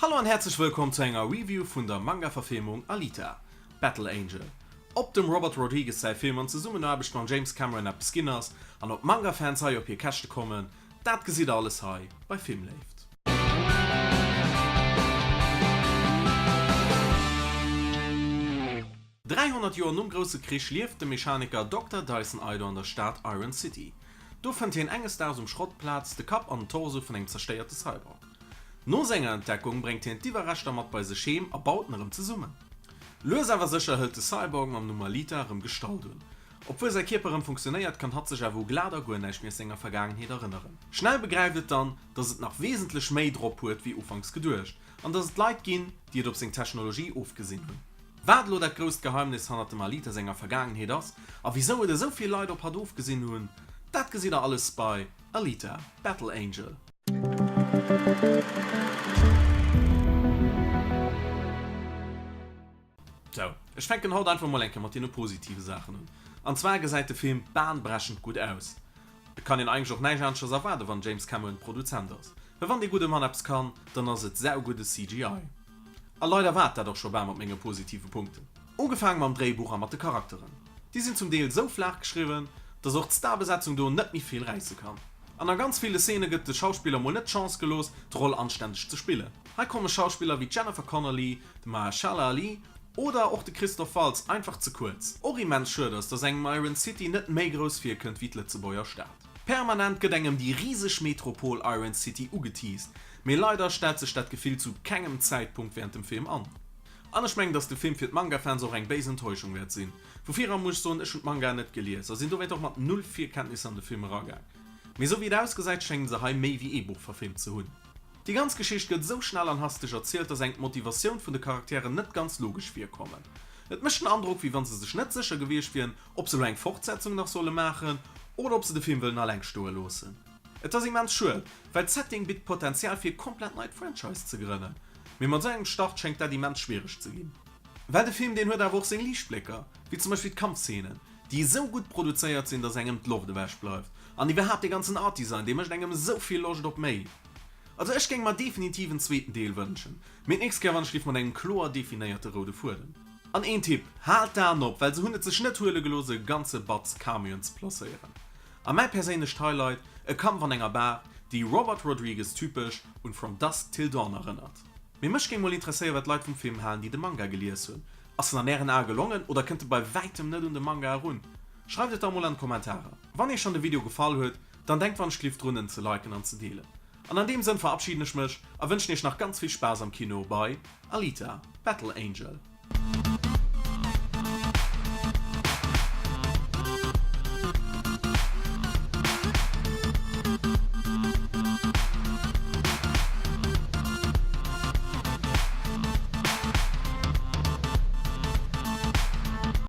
Hallo an häerzlech wëllkomm zu enger Review vun der Manga-Verfilmung Alita, Battle Angel. Ob dem Robert Rodriguez säi Film an Zesummenaarbecht mam James Cameron eppes ginn ass an ob d'Manga-Fans hei op hir Käschte kommen, dat gesitt der alles hei bei Filmléift. 300 Joer nom Grousse Krich lieft de Mechaniker Dokter Dyson Ido an der Stad Iron City. Do fënnt hien enges Daags um Schrottplaz de Kapp an den Torso vun engem zerstéierte Cyborg. No senger Entdeckung bréngt hien d'Iwwerreschter mat bei sech heem a baut en erëm zesummen. Lues awer sécher hëlt de Cyborg mam Numm Alita erëm Gestalt un. Obwuel säi Kierper erëm funktionéiert, kann hatt sech awer u glat a guer näischt méi aus senger Vergaangenheet erënneren. Schnell begräift et dann, dass et nach wesentlech méi drop huet wéi ufanks geduecht an dass et Leit ginn, déi et op seng Technologie ofgesinn hunn. Wat elo dat grousst Geheimnis hannert dem Alita senger Vergaangenheet ass a wisou et esou vill Leit op hatt ofgesinn hunn, dat gesitt der alles bei Alita, Battle Angel. Sou, ech fänken haut einfach mol eng Kéier mat deene positive Saachen un. An zwar gesäit de Film bahnbrechend gutt aus. Et kann een eigentlech och näischt aneschters erwaarden, wann James Cameron Produzent ass. Well wann dee gudde Mann eppes kann, dann ass et saugudde CGI. A leider war et dat och scho bal mat menge positive Punkten. Ugefaang mam Dréibuch a mat de Charakteren. Déi sinn zum Deel sou flaach geschriwwen, dass och d'Starbesetzung do net méi vill räisse kann. An a ganz ville Szene gëtt de Schauspiller mol net d'Chance gelooss, d'Roll anstänneg ze spillen. Hei komme Schauspiller wéi d'Jennifer Connelly, de Mahershala Ali oder och de Christoph Waltz einfach ze kuerz. Och immens schued ass, dass engem Iron City net méi grouss virkënnt wéi d'Lëtzebuerger Stad. Permanent gëtt engem déi riseg Metropol Iron City ugeteased, mee leider stellt sech dat Gefill zu kengem Zäitpunkt während dem Film an. An ech mengen, dass de Film fir d'Manga-Fans och eng béis Enttäuschung wäert sinn. Vu viran muss ech soen, ech hunn d'Mangaen net gelies a sinn dowéint och mat null Virkenntnisser an de Film eragaang. Mee esou wéi et ausgesäit, schéngen se hei méi wéi ee Buch verfilmt ze hunn. Déi ganz Geschicht gëtt esou schnell an hasteg erzielt, dass engem d'Motivatioun vun de Charakteren net ganz logesch virkommen. Et mécht den Androck, wéi wann se sech net sécher gewiescht wieren, ob se elo eng Fortsetzung nach solle maachen oder ob se de Film wëllen alleng stoe loossen. Et ass immens schued, well d'Setting bitt d'Potenzial fir e komplett neit Franchise ze grënnen, mee mat esou engem Start schéngt dat immens schwiereg ze ginn. Well de Film deen huet awer och seng Liichtblécker, wéi zum Beispill d'Kampfszenen, déi esou gutt produzéiert sinn, dass engem d'Loft ewech bleift. An iwwerhaapt dee ganzen Art Design, dee mécht engem esou vill Loscht op méi. Also ech géing mer definitiv en zweeten Deel wënschen, mee d'nächst Kéier wann ech lift mat engem kloer definéierte roude Fuedem. An een Tipp, haalt d'Aen op, well se hunn et sech net huele gelooss e ganze Batz Cameoen ze placéieren. A mäi perséinlecht Highlight, e Kampf an enger Bar, déi Robert Rodriguez typesch un From Dusk Till Dawn erënnert. Mee mech géing mol interesséieren wat d'Leit vum Film halen déi de Manga gelies hunn. Ass en an ären Ae gelongen oder kënnt e bei wäitem net un de Manga erun? Schreift et da mol an d'Kommentarer. Wann iech dann de Video gefall huet, dann denkt wann ech glift drun en ze liken an ze deelen. An an deem Sënn verabschieden ech mech a wënschen iech nach ganz vill Spaass am Kino bei Alita, Battle Angel.